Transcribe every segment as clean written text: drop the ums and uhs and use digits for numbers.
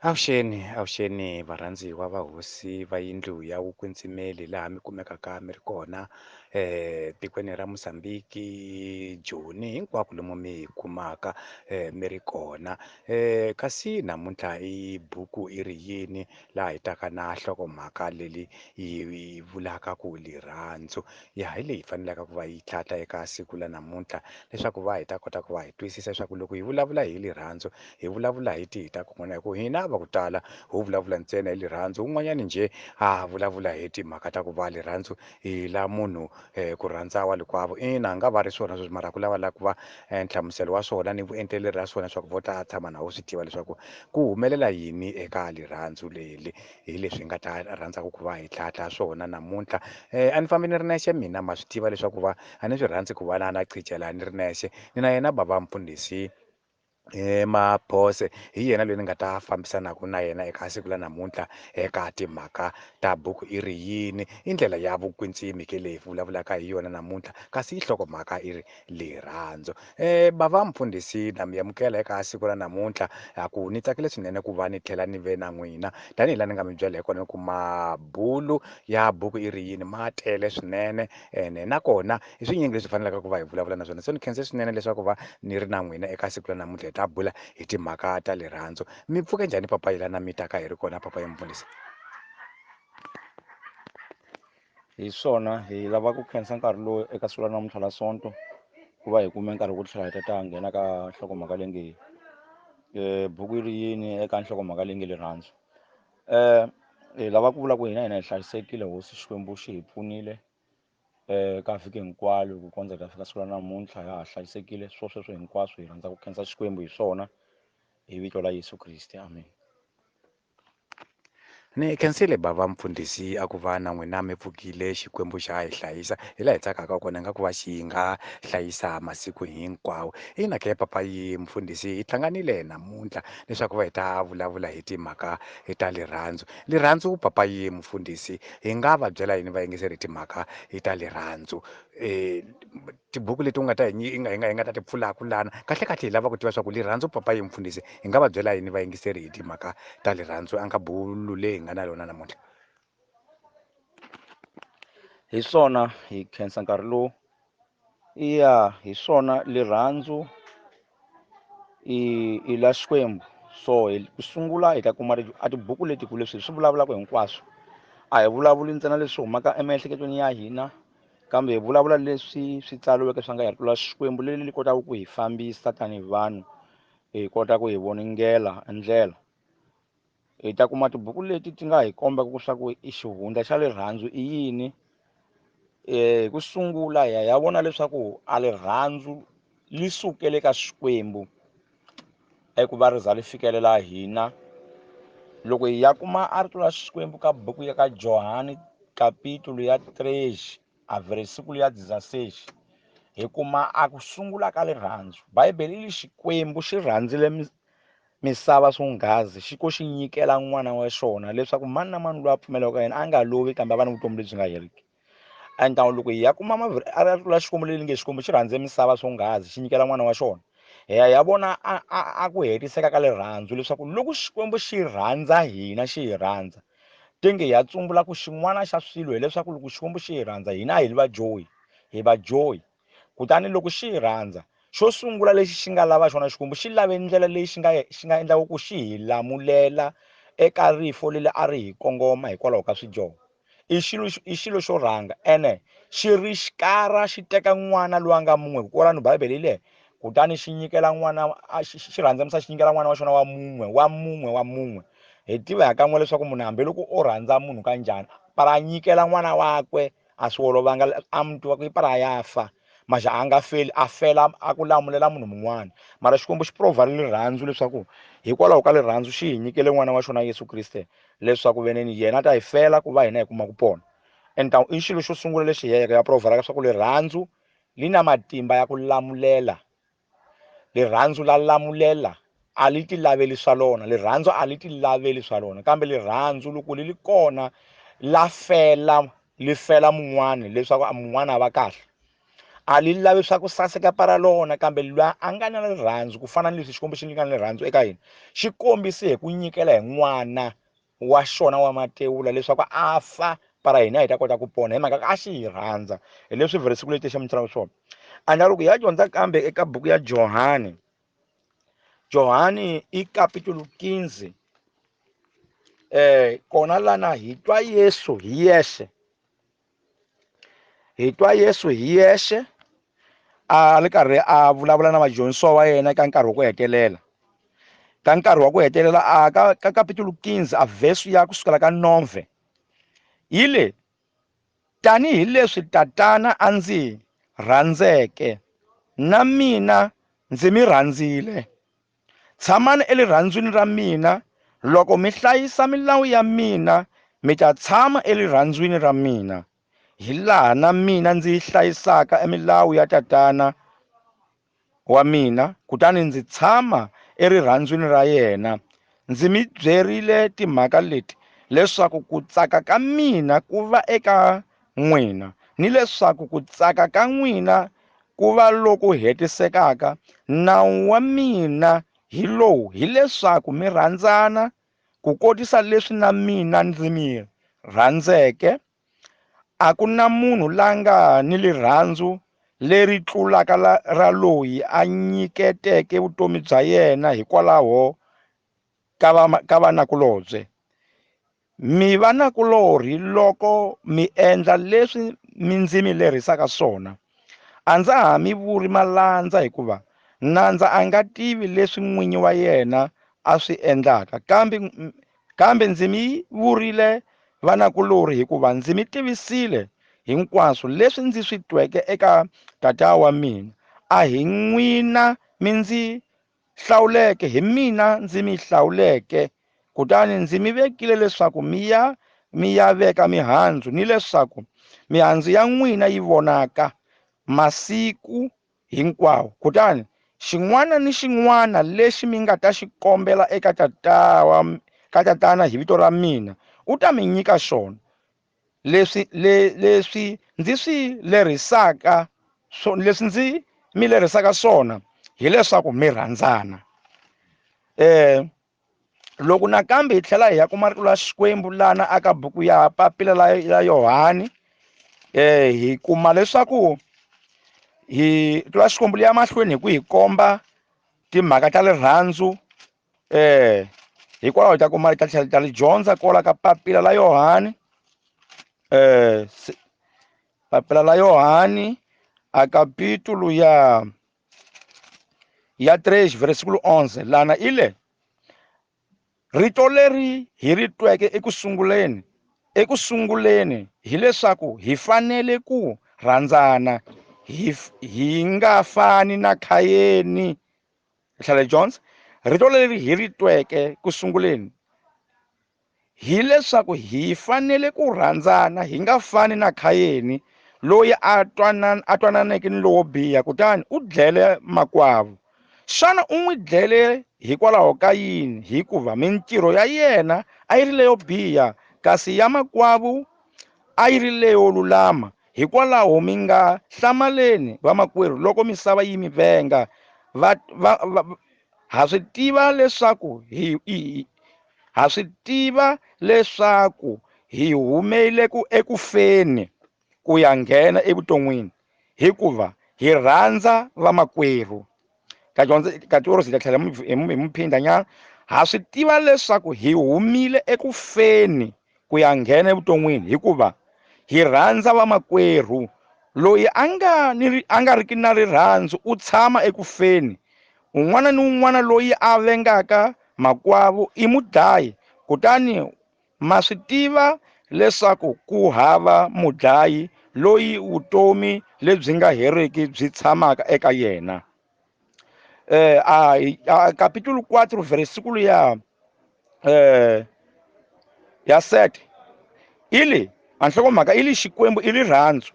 Avuxeni, avuxeni varhandziwa va hosi va yindlu ya vukwetsimeli laha mi kumekaka mi ri kona tikweni ra Mozambique, Joni hinkwako lomu mi hi kumaka mi ri kona. Kasi namuntlha i buku i ri yini laha hi taka na nhlokomhaka leyi yi vulaka ku rirhandzu. Ya hi leyi faneleke ku va yi tlhantlha eka siku la namuntlha leswaku va hi ta kota ku va hi twisisa leswaku loko hi vulavula hi rirhandzu hi vulavula hi tihi ta kona hi ku hina va ku tala ho vulavula ntsena hi rirhandzu un'wanyani njhe a vulavula hi timhaka ta ku va rirhandzu hi la munhu ku rhandza wa rikwavo ina a nga va ri swona sweswo mara ku lava la ku va nhlamuselo wa swona ni vuenteleri ra swona leswaku vo ta tshama na wo swi tiva leswaku ku humelela yini eka rirhandzu leri hi leswi hi nga ta rhandzaka ku va hi tlhantlha swona namuntlha. A ni fambi ni ri nexe mina ma swi tiva leswaku va a ni swi rhandzi ku va na na qhicela ni ri nexe ni na yena bava mfundhisi Maphose hi yena loyi ni nga ta fambisanaka na yena eka siku la namuntlha eka timhaka ta buku i ri yini i ndlela ya vukwetsimi ke leyi vulavulaka hi yona namuntlha kasi nhlokomhaka i ri rirhandzu. Bava mfundhisi na mi amukela eka siku ra namuntlha a ku ni tsakile swinene ku va ni tlhela ni ve na n'wina tanihi laha ni nga mi byela hi kona ku mabulu ya buku i ri yini ma tele swinene ene nakona i swinyingi leswi faneleke ku va hi vulavula na swona se ni khense swinene leswaku va ni ri na n'wina eka siku ra namuntlha hi ta bula hi timhaka ta rirhandzu. Mi pfuke njhani papayi lana mi taka hi ri kona papayi mfundhisi? Hi swona hi lava ku khensa nkarhi lowu eka siku ra namuntlha la sonto ku va hi kume nkarhi ku tlhela hi ta ta nghena ka nhlokomhaka leyi nge buku yi ri yini eka nhlokomhaka leyi nge rirhandzu. Hi lava ku vula ku hina hina hi hlayisekile hosi Xikwembu xi hi pfunile ka vhiki hinkwalo ku kondza hi ta fika siku ra namuntlha ha ha hlayisekile swo sweswo hinkwaswo hi rhandza ku khensa Xikwembu hi swona hi vito la Yesu Kriste, amen. Ni khensile bava mfundhisi a ku va na n'wina mi pfukile Xikwembu xa hi hlayisa hi laha hi tsakaka kona nga ku va xi nga hlayisa masiku hinkwawo. Ina ke papayi mfundhisi hi hlanganile namuntlha leswaku va hi ta vulavula hi timhaka ta rirhandzu. Rirhandzu papayi mfundhisi hi nga va byela yini vayingiseri hi timhaka ta rirhandzu? Tibuku leti u nga ta hi hi nga hi nga hi nga ta ti pfulaku lana kahlekahle hi lava ku tiva swa ku rirhandzu papayi mfundhisi hi nga va byela yini vayingiseri hi timhaka ta rirhandzu a nga bulu leyi hi nga na yona namuntlha? Hi swona hi khensa nkarhi lowu. Iya hi swona rirhandzu i la Xikwembu. So hi ku sungula hi ta kuma a tibuku leti ku leswi hi swi vulavulaka hinkwaswo a hi vulavuli ntsena leswi humaka emiehleketweni ya hina kambe hi vulavula leswi swi tsariweke swa nga hi rito la Xikwembu leri li kotaka ku hi fambisa tanihi vanhu hi kota ku hi voningela ndlela. Hi ta kuma tibuku leti ti nga hi kombaka swa ku i xihundla xa rirhandzu i yini. Hi ku sungula hi ya vona leswaku a rirhandzu li sukele ka Xikwembu eku va ri za ri fikelela hina. Loko hi ya kuma a rito la Xikwembu ka buku ya ka Johani kapitulu ya 3 a versículo ya 16 hi kuma a ku sungula ka rirhandzu. Bibele yi Xikwembu xi rhandzile misava swonghazi xi ko xi nyikela n'wana wa xona leswaku mani na mani loyi a pfumelaka ka yena a nga lovi kambe a va ni vutomi lebyi nga heriki. And loko hi ya kuma a rito la Xikwembu leri nge Xikwembu xi rhandze misava swonghazi xi nyikela n'wana wa xona, hi ya ya vona a ku hetiseka ka rirhandzu leswaku loko Xikwembu xi rhandza hina xi hi rhandza tenge hi ya tsumbula ku xin'wana xa swilo hileswaku loko Xikwembu xi hi rhandza hina a hi vadyohi, hi vadyohi. Kutani loko xi hi rhandza xo sungula lexi xi nga lava xona Xikwembu xi lave ndlela leyi xi nga xi nga endlaka ku xi hi lamulela eka rifo leri a ri hi kongoma hikwalaho ka swidyoho. I xilo i xilo xo rhanga ene xi ri xikara xi teka n'wana loyi a nga mun'we hikwalano Bibele yi le kutani xi nyikela n'wana xi rhandza misava xi nyikela n'wana wa xona wa mun'we wa mun'we wa mun'we. Hi tiva hi kan'we leswaku munhu hambiloko o rhandza munhu kanjhani para a nyikela n'wana wakwe a swi olovanga a muti wa ku para ya fa maxa a nga feli a fela a ku lamulela munhu mun'wana. Mara Xikwembu xi provha rirhandzu leswaku hikwalaho ka rirhandzu xi hi nyikele n'wana wa xona Yesu Kriste leswaku veneni yena a ta hi fela ku va hina hi kuma ku pona. And i xilo xo sungula lexi hi yeke ya provhelaka swa ku rirhandzu li na matimba ya ku lamulela. Rirhandzu la lamulela a li ti laveli swa lona, rirhandzu a li ti laveli swa lona, kambe rirhandzu loko li li kona la fela li fela mun'wani leswaku mun'wana a va kahle. A li lavi swa ku saseka para lona, kambe loyi a nga na rirhandzu ku fana ni leswi Xikwembu xi nga na rirhandzu eka hina, xi kombise hi ku nyikela hi n'wana wa xona wa matewula leswaku a fa para hina hi ta kota ku pona, hi mhaka a xi hi rhandza. Hi leswi vhesi leti hlamuselaka swona. And loko hi ya dyondza kambe eka buku ya Johani, Johani i capitulu 15, kona lana hi twa Yesu hi yexe, hi twa Yesu hi yexe a ri karhi a vulavula na vadyondzisiwa va yena ka nkarhi wa ku hetelela. Ka nkarhi wa ku hetelela a ka capitulu 15 a verse ya kusukela ka 9 yi le: tanihileswi Tatana a ndzi rhandzeke, na mina ndzi mi rhandzile. Tshamani elirhandzwini ra mina. Loko mi hlayisa milawu ya mina, mi ta tshama elirhandzwini ra mina, hi laha na mina ndzi yi hlayisaka emilawu ya Tatana wa mina, kutani ndzi tshama erirhandzwini ra yena. Ndzi mi byerile timhaka leti leswaku ku tsaka ka mina ku va eka n'wina, ni leswaku ku tsaka ka n'wina ku va loku hetisekaka. Nawu wa mina hi lowu, hileswaku mi rhandzana ku kotisa leswi na mina ndzi mi rhandzeke. A ku na munhu la nga ni rirhandzu leri tlulaka ra loyi a nyiketeke vutomi bya yena hikwalaho ka vanakulobye. Mi vanakulorhi loko mi endla leswi mi ndzi mi lerisaka swona. A ndza ha mi vuri malandza, hikuva nandza a nga tivi leswi n'winyi wa yena a swi endlaka, kambe ndzi mi vurile vanakulorhi, hikuva ndzi mi tivisile hinkwaswo leswi ndzi swi tweke eka Tata wa mina. A hi n'wina mi ndzi hlawuleke, hi mina ndzi mi hlawuleke, kutani ndzi mi vekile leswaku mi ya veka mihandzu, ni leswaku mihandzu ya n'wina yi vonaka masiku hinkwawo. Kutani xin'wana ni xin'wana lexi mi nga ta xi kombela eka ka Tatana hi vito ra mina, u ta mi nyika xona. Leswi leswi ndzi swi lerisaka leswi ndzi mi lerisaka swona hileswaku mi rhandzana. Loko nakambe hi tlhela hi ya kuma rito la Xikwembu lana aka buku ya papila la Yohani, hi kuma leswaku hi rito la Xikwembu li ya mahlweni hi ku hi komba timhaka ta rirhandzu. Hikwalaho hi ta kuma hi ta tlhela hi ta li dyondza kwala ka papila la Yohani, papila la Yohani a capítulo ya 3 versículo 11, lana ile: rito leri hi ri tweke ekusunguleni hileswaku hi fanele ku rhandzana, hi nga fani na Khayeni. Tlhela Jones, rito leri hi ri tweke kusunguleni hileswaku hi fanele ku rhandzana, hi nga fani na Khayeni, loyi a twananeke ni lowo biha, kutani u dlele makwavo. Xana u n'wi dlele hikwalaho ka yini? Hikuva mintirho ya yena a yi ri leyo biha, kasi ya makwavo a yi ri leyo lulama. Hikwalaho mi nga hlamaleni vamakwerhu loko misava yi mi venga. Ha swi tiva leswaku ha swi tiva leswaku hi humele ekufeni ku ya nghena evuton'wini, hikuva hi rhandza vamakwerhu. Ka dyondza ka tiorisi ta tlhela hi muphinda nyana. Ha swi tiva leswaku hi humile ekufeni ku ya nghena evuton'wini, hikuva hi rhandza vamakwerhu. Loyi a nga riki na rirhandzu u tshama ekufeni. Un'wana ni un'wana loyi a vengaka makwavo i mudlayi, kutani ma swi tiva leswaku ku hava mudlayi loyi vutomi lebyi nga heriki byi tshamaka eka yena. Capítulo 4 versículo ya 7 ili a nhlokomhaka ili Xikwembu i rirhandzu.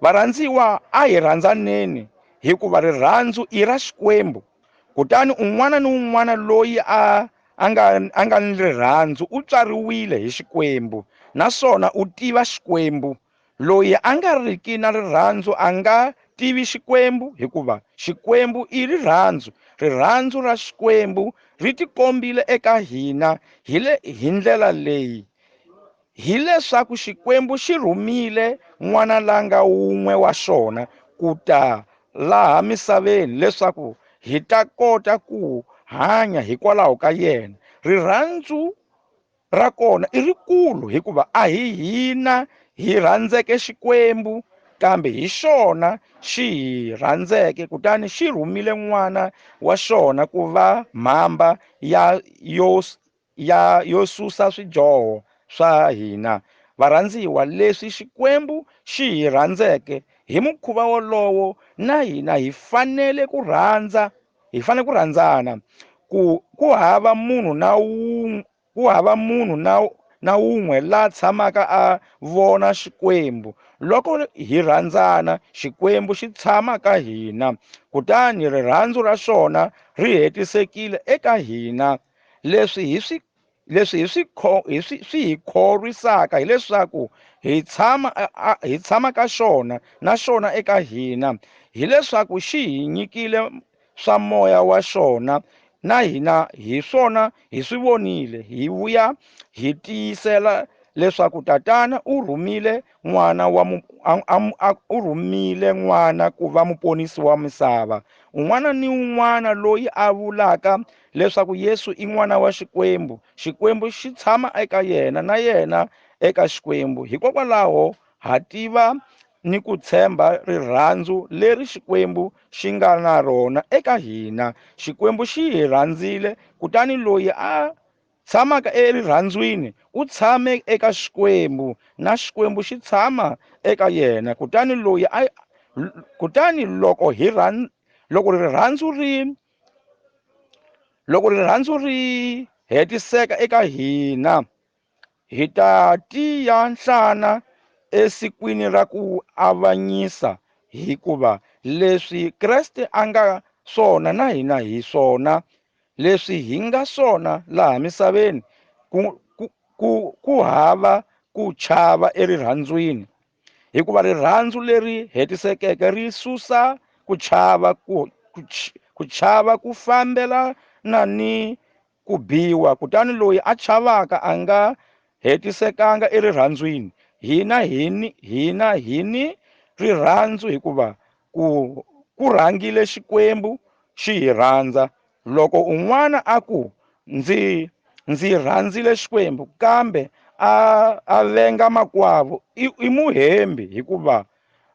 Varhandziwa, a hi rhandzaneni, hikuva rirhandzu i ra Xikwembu. Kutani un'wana ni un'wana loyi a nga ni rirhandzu u tswariwile hi Xikwembu, naswona u tiva Xikwembu. Loyi a nga riki na rirhandzu a nga tivi Xikwembu, hikuva Xikwembu i rirhandzu. Rirhandzu ra Xikwembu ri tikombile eka hina hi ndlela leyi, hileswaku Xikwembu xi rhumile n'wana la nga wun'we wa xona ku ta laha misaveni leswaku hi ta kota ku hanya hikwalaho ka yena. Rirhandzu ra kona i rikulu, hikuva a hi hina hi rhandzeke Xikwembu, kambe hi xona xi hi rhandzeke, kutani xi rhumile n'wana wa xona ku va mhamba yo susa swidyoho swa hina. Varhandziwa, leswi Xikwembu xi hi rhandzeke hi mukhuva wolowo, na hina hi fanele ku rhandza, hi fanele ku rhandzana. Ku hava munhu na wun'we la tshamaka a vona Xikwembu. Loko hi rhandzana, Xikwembu xi tshama ka hina, kutani rirhandzu ra xona ri hetisekile eka hina. Leswi swi hi khorwisaka hileswaku hi tshama ka xona, na xona eka hina, hileswaku xi hi nyikile swa moya wa xona, na hina hi swona hi swi vonile, hi vuya hi tiyisela leswaku Tatana u rhumile n'wana u rhumile n'wana ku va muponisi wa misava. Un'wana ni un'wana loyi a vulaka leswaku Yesu i n'wana wa Xikwembu, Xikwembu xi tshama eka yena, na yena eka Xikwembu. Hikokwalaho ha tiva ni ku tshemba rirhandzu leri Xikwembu xi nga na rona eka hina. Xikwembu xi hi rhandzile, kutani loyi a tshamaka erirhandzwini u tshame eka Xikwembu, na Xikwembu xi tshama eka yena. Kutani loko rirhandzu ri hetiseka eka hina, hi ta tiya nhlana esikwini ra ku avanyisa, hikuva leswi Kreste a nga swona na hina hi swona. Leswi hi nga swona laha misaveni, ku hava ku chava erirhandzwini, hikuva rirhandzu leri hetisekeke ri susa ku chava, ku chava ku fambelana ni ku biwa. Kutani loyi a chavaka a nga hetisekanga erirhandzwini. Hina hi ni rirhandzu, hikuva ku rhangile Xikwembu xi hi rhandza. Loko un'wana a ku ndzi rhandzile Xikwembu, kambe a venga makwavo, i muhembi, hikuva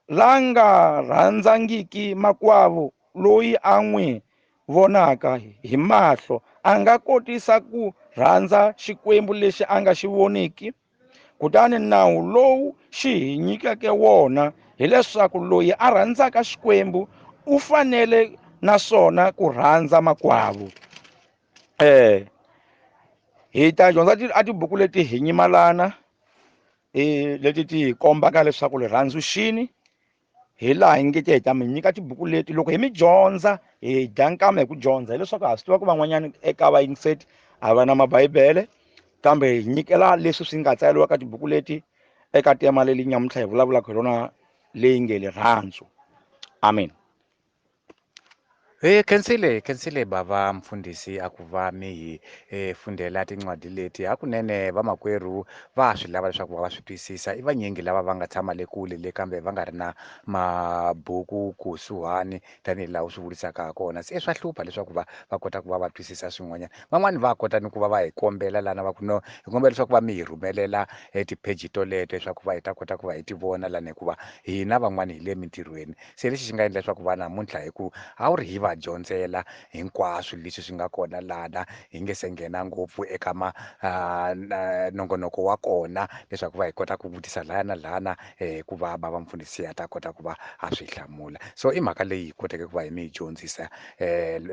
la nga rhandzangiki makwavo loyi a n'wi vonaka hi mahlo, a nga kotisa ku rhandza Xikwembu lexi a nga xi voniki. Kutani nawu lowu xi hi nyikeke wona hileswaku loyi a rhandzaka Xikwembu u fanele naswona ku rhandza makwavo. Hi ta dyondza a tibuku leti hi nyimalana, leti ti hi kombaka leswaku rirhandzu xini, hi laha hi nge te hi ta mi nyika tibuku leti. Loko hi mi dyondza, hi dya nkama hi ku dyondza, hileswaku ha swi tiva ku van'wanyana eka vayingiseti a va na mabibele, kambe hi nyikela leswi swi nga tsariwa ka tibuku leti eka tema leyi nyamuntlha hi vulavulaka hi rona leyi nge rirhandzu. Amen. Khensile bava mfundhisi a ku va mi hi fundela tincwadi leti. Hakunene vamakwerhu va swi lava leswaku va swi twisisa. I vanyingi lava va nga tshama le kule le kambe va nga ri na mabuku kusuhani tanihi laha u swi vurisaka ha kona. Se swa hlupha leswaku va kota ku va va twisisa swin'wanyana. Van'wani va kota ni ku va va hi kombela lana va ku no, hi kombela leswaku va mi hi rhumelela tipheji toleto leswaku va hi ta kota ku va hi ti vona lana, hikuva hina van'wani hi le mintirhweni. Se lexi xi nga endla leswaku va namuntlha hi ku a wu ri hi va dyondzela hinkwaswo leswi swi nga kona lana, hi nge se nghena ngopfu eka nongonoko wa kona leswaku va hi kota ku vutisa laya na lana, ku va bava mfundhisi a ta kota ku va a swi hlamula. So i mhaka leyi hi koteke ku va hi mi dyondzisa,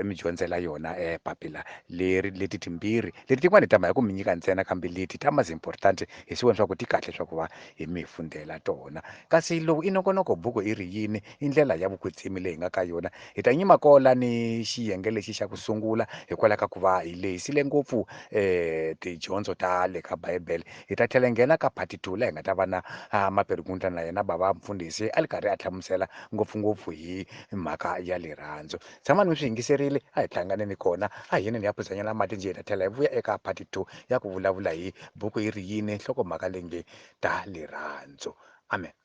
mi dyondzela yona papila leri leti timbirhi leti tin'wani hi tama hi ku mi nyika ntsena, kambe leti ta mas important hi swi vona swa ku ti kahle leswaku va hi mi fundela tona. Kasi lowu i nongonoko buku i ri yini, i ndlela ya vukwetsimi leyi hi nga ka yona. Hi ta nyima kola sungula ni xiyenge lexi xa ku sungula hikwalaho ka ku va hi lehisile ngopfu tidyondzo ta le ka Bibele. Hi ta tlhela hi nghena ka part 2 laha hi nga ta va na Maperigundla na yena bava mfundhisi a ri karhi a hlamusela ngopfungopfu hi mhaka ya rirhandzu. Tshamani mi swi yingiserile, a hi hlanganeni kona, a hi yeni hi ya phuzanyana mati njhe hi ta tlhela hi vuya eka part 2 ya ku vulavula hi buku yi ri yini nhlokomhaka leyi nge ta rirhandzu. Amen.